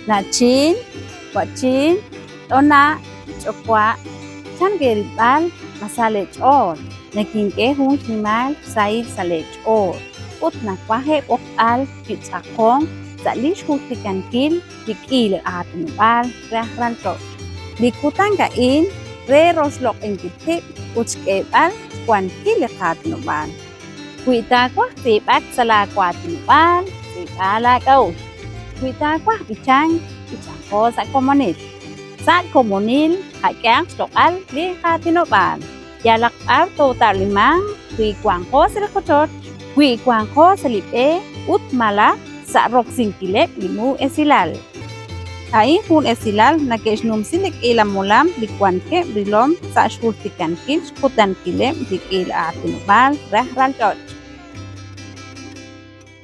Na'chin, wa'chin, t'ona', ch'owa', chan eerilb'al ma sa leech'ool, nekink'e jun xnimal xsahil sa' leech'ool ut nawaj eeb'oqb'al chi tz'aqonk sa' li xjultikankil li k'iila aatinob'aal re aj ralch'och'. Li kutan a'in re roxloq'inkil qib' ut xk'eeb'al xwankil li qaatinob'aal. Wi taawaj tz'iib'ak sa' laawaatinob'aal, tz'iib'a laak'a'uxl. Wi taawaj b'ichank, b'ichanqo sa' komonil. Sa' komonil qak'ehaq xloq'al li qaatinob'aal. Yalaq b'ar toota'limanq wi wanqo sa' li qochoch, wi wanqo sa' li b'e ut malaj sa' roksinkileb' li mu esilal. A'in jun esilal nake'xnumsi li k'iila molam li wankeb' rilom sa' xjultikankil xkutankileb' li k'iila aatinob'aal re aj ralch'och'.